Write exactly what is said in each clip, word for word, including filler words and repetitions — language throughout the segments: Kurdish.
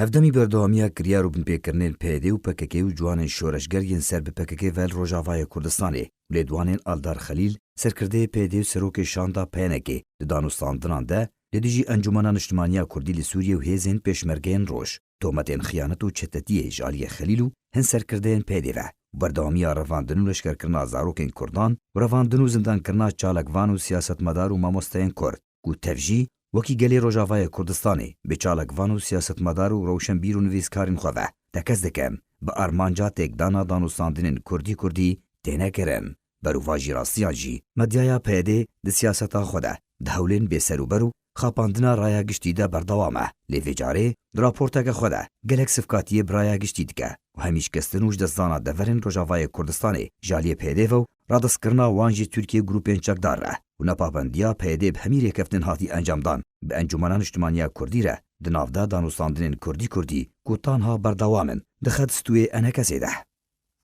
Hevdemî berdewamiya kiryar û binpêkirinên P Y D û P K K û ciwanên şoreşger yên ser bi P K K ve li Rojavayê Kurdistanê û lêdwanên Aldar Xelîl, serkirdeyê P Y D û serokê şanda P N K di danûstandinan de li dijî Encûmena Niştimaniya Kurdî li Sûriyê û hêzên Pêşmergeyên Roj, tometên xiyanet û çetetiyê ji aliyê Xelîl û hin serkirdeyên P Y D ve û berdewamiya revandin û leşkerkirina zarokên Kurdan û revandin û zindankirina çalakvan û siyasetmedar û mamosteyên Kurd, ku tev jî wekî gelê Rojavayê Kurdistanê bi çalakvan û siyasetmedar û rewşenbîr û nivîskarên xwe ve tekez dikin, bi armanca têkdana danûstandinên Kurdî Kurdî têne kirin. Berovajî rastiyan jî medyaya P Y D di siyaseta xwe de di hewlên bêserûber û xapandina raya giştî de berdewam e. Lê vê carê di raporteke xwe de gelek sivkatiyê bi raya giştî dike û hemî şikestin û ji destdana deverên Rojavayê Kurdistanê ji aliyê P Y D ve û radestkirina wan ji Tirkiye grûpên çekdar re û nepabendiya P Y D bi hemî rêkeftin hatî encamdan bi Encûmena Niştimaniya Kurdî re di nav de danûstandinên Kurdî Kurdî ku tanha berdewam in di xet stûyê Enekesê de.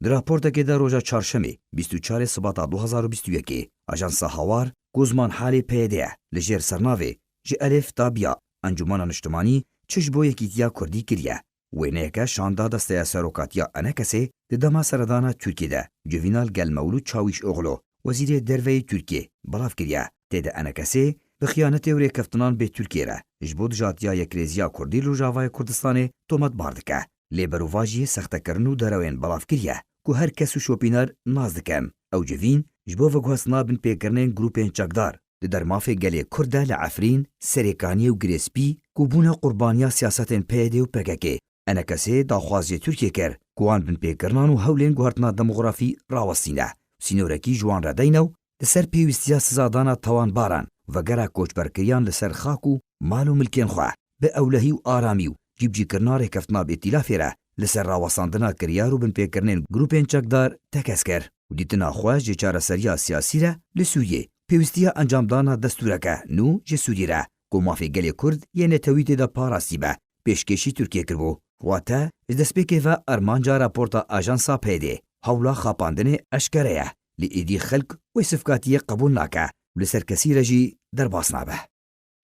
Di raportekê de roja çarşemê bîst û çarê Sibata du hezar û bîst û yekê Ajansa Hawar ku ziman halê P Y D ye, li jêr sernavê Ji Elif ta Biya Encûmena Niştimanî çi ji bo yekîtiya Kurdî kiriye? Wêneyeke şanda Desteya Serokatiya Enekesê di dema seredana Tirkiyê de civîna li gel Mewlût Çawîşoglu, Wezîrê Derve yê Tirkiyê, belav kiriye. Tê de Enekesê bi xiyanetê û rêkeftinan bê Tirkiyê re ji bo dijatiya yekrêziya Kurdî li Rojavayê Kurdistanê tometbar dike. Lê berovajiyê sextekirin û derewên belavkirî ye ku her kes û şopîner nas dikin. Ew civîn ji bo veguhestina binpêkirinên grûpên çekdar di dermafê gelê Kurd de li Efrîn, Serêkaniyê û Girê Spî ku bûne qurbaniya siyasetên P Y D û P K K. Enekesê daxwaz ji Tirkiyê kir ku wan binpêkirinan û hewlên guhertina demografî rawestîne û sînorekî ji wan re deyne û li ser pêwîstiya sizadana tawanbaran û vegera koçberkiriyan li ser xak û mal û milkên xwe bi ewlehî û aramî û cîbicîkirina rêkeftina bi îtîlafê re li ser rawestandina kiryar û binpêkirinên grûpên çekdar tekez kir û dîtina xwe ji çareseriya siyasî re li Sûriyê, pêwîstiya encamdana destûreke nû ji Sûriyê re ku mafê gelê Kurd yê netewî tê de parastî be, pêşkêşî Tirkiyê kiribû. Wate, ji destpêkê ve armanca raporta Ajansa P Y D hewla xapandinê eşkere ye, lê êdî xelk wê sivkatiyê qebûl nake û li ser kesî re jî derbas nabe.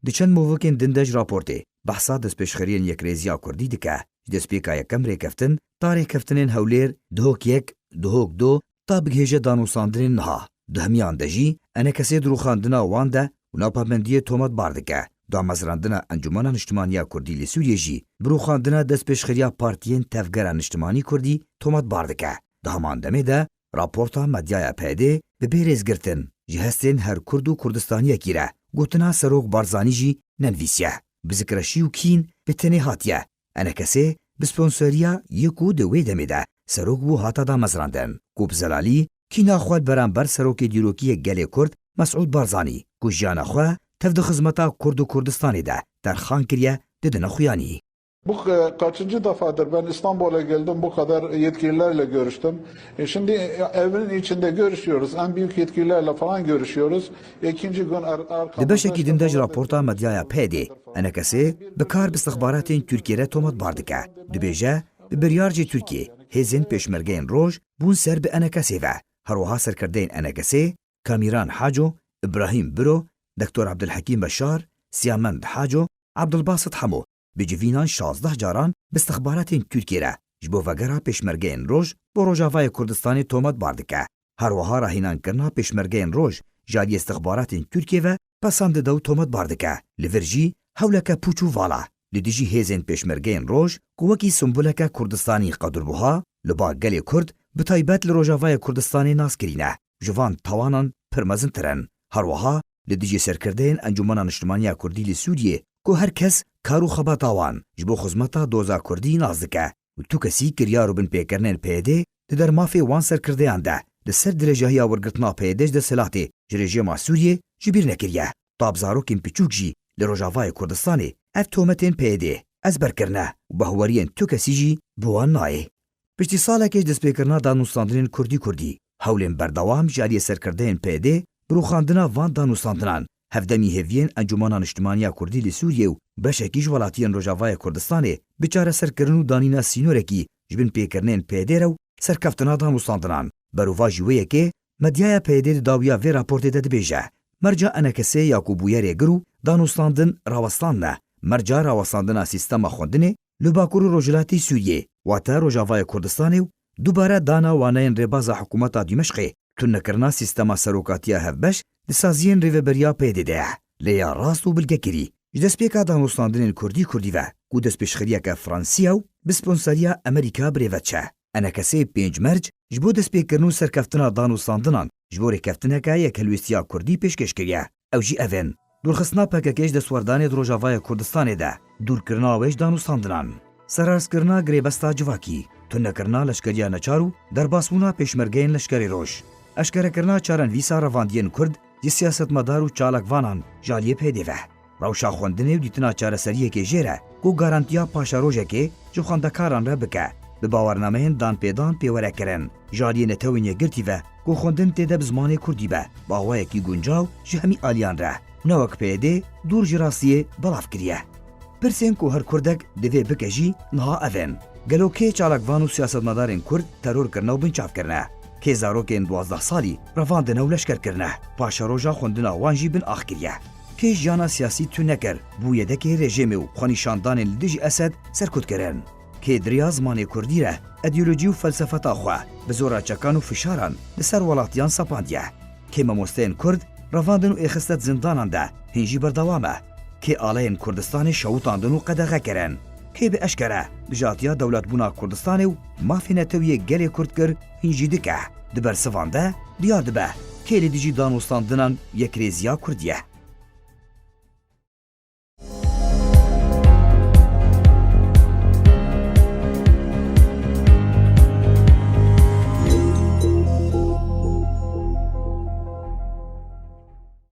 Di çend movokên din de ji raportê behsa destpêşxeriyên yekrêziya Kurdî dike, ji destpêka yekem rêkeftin ta rêkeftinên Hewlêr, Duhok yek, Duhok do, ta bigihêje danûstandinên niha. Di hemiyan de jî Enekesê di rûxandina wan de û navpabendiyê tometbar dike. Damezrandina Encûmena Niştimaniya Kurdî li Sûriyê jî bi rûxandina destpêşxeriya partiyên Tevgera Niştimanî Kurdî tometbar dike. Di heman demê de raporta medyaya P Y D bi bê rêzgirtin ji hestên her Kurd û Kurdistaniyekî re gotina Serok Barzanî jî nenivîsiye. Bi zikreşî û kîn bi tenê hatiye. Enekesê bi sponsoriya yê ku di wê demê de serok bû hata damezrandin, ku bi zelalî kîna xwe li beramber serokê dîrokî yê gelê Kurd Mesûd Barzanî, ku jiyana xwe tev di xizmeta Kurd û Kurdistanê de terxan kiriye, didine xuyanî. Bu, e, kaçıncı defadır ben İstanbul'a geldim, bu kadar yetkililerle görüştüm. E, şimdi, e, evinin içinde görüşüyoruz. En büyük yetkililerle falan görüşüyoruz. İkinci gün ar-, Di beşekî din de ji raporta medyaya P Y D, Enekesê bi kar bi istixbaratên Tirkiyê re tometbar dike. Dibêje, bi biryar jê Tirkiyê hêzên Pêşmergeyên Roj bûn ser bi Enekesê ve. Her wiha serkirdeyên Enekesê, Kamîran Haco, Îbrahîm Biro, Doktor Abdulhekîm Beşar, Siyamend Haco, Abdulbasit Hemo, bi civînan şazdeh caran bi istixbaratên Tirkiyê re ji bo vegera Pêşmergeyên Roj bo Rojavayê Kurdistanê tometbar dike. Her wiha rahînankirina Pêşmergeyên Roj ji aliyê istixbaratên Tirkiyê ve pesand dide û tometbar dike. Li vir jî hewleke pûç û vala li dijî hêzên Pêşmergeyên Roj ku wekî simboleke Kurdistanî qedûr buha, li ba gelê Kurd, bi taybet li Rojavayê Kurdistanê nas kirîne, ji van tawanan pir mezintir in. Her wiha li dijî serkirdeyên Encûmena Niştimaniya Kurdî li Sûriyê ku her kes kar û xebata wan ji bo xizmeta doza Kurdî nas dike û tu kesî kiryar û binpêkirinên P Y D di dermafê wan serkirdeyan de li ser dirêjahiya wergirtina P Y D ji desthilatê ji rejîma Sûriyê ji bîr nekiriye. Ta bi zarokên piçûk jî li Rojavayê Kurdistanê ev tometên P Y D ezber kirine û behweriyên tu kesî jî bi wan nayê. Piştî salekê ji destpêkirina danûstandinên Kurdî Kurdî, hewlên berdewam ji aliyê serkirdeyên P Y D bi rûxandina van danûstandinan, hevdemî hêviyên Encûmena Niştimaniya Kurdî li Sûriyê û beşekî ji welatiyên Rojavayê Kurdistanê bi çareserkirin û danîna sînorekî ji binpêkirinên P Y D re û serkeftina danûstandinan. Berovajî wê yekê, medyaya P Y D di dawiya vê raportê de dibêje, merca Enekesê ya ku bûye rêgir û danûstandin rawestandine, merca rawestandina sîstema xwendinê Li Bakur û Rojhilatê Sûriyê, wate Rojavaya Kurdistanê û dubare dana waneyên rêbaza hikûmeta Dîmeşqê, tunekirina sîstema serokatiya hevbeş di saziyên rêveberiya P Y D de ye. Lê ya rast û bilgekirî, ji destpêka danûstandinên Kurdî Kurdî ve, ku destpêşxeriyeke Fransiya û bi sponseriya Amerîka bi rê ve diçe. Enekeseyê pênc merc ji bo destpêkirin û serkeftina danûstandinan ji bo rêkeftineke yekhelwêstiya Kurdî pêşkêş kiriye. Ew jî ev in: dûrxistina P K K ji destwerdanê di Rojavaya Kurdistanê de, dûrkirina wê ji danûstandinan, serarskirina girêbesta civakî, tunekirina leşkeriya neçar û derbasbûna pêşmergeyên Leşkerê Roj, eşkerekirina çarenivîsa revandiyên Kurd ji siyasetmedar û çalakvanan ji aliyê P Y D ve. Rewşa xwendinê û dîtina çareseriyekê jê re ku garantiya paşerojekê ji xwendekaran re bike, bi bawernameyên danpêdan pê were kirin. Ji aliyê Netewên Yekgirtî ve ku xwendin tê de bi zimanê kurdî be, bi awayekî guncaw ji hemî aliyan re, ne wek P Y D dûr ji rastiyê belav kiriye. Pirsên ku her kurdek divê bike jî niha ev in: gelo kê çalakvan û siyasetmedarên kurd teror kirine û binçav kirine? Kê zarokên duwazdeh salî revandine û leşker kirine, paşeroja xwendina wan jî bin ax kiriye? Kê jiyana siyasî tune kir, bû yedekê rejîmê û xwenîşandanên li dijî Esed serkut kirin? Kê di riya zimanê kurdî re, îdeolojî û felsefeta xwe bi zora çekan û fişaran li ser welatiyan sepandiye? Kê mamosteyên kurd revandin û êxiste di zindanan de, hîn jî berdewam e? Kê aleyên Kurdistanê şewitandin û qedexe kirin? Kê bi eşkere dijatiya dewletbûna Kurdistanê û mafê netewî yê gelê kurd kir, hîn jî dike? Di bersivan de diyar dibe kê li dijî danûstandinan yekrêziya kurdî ye.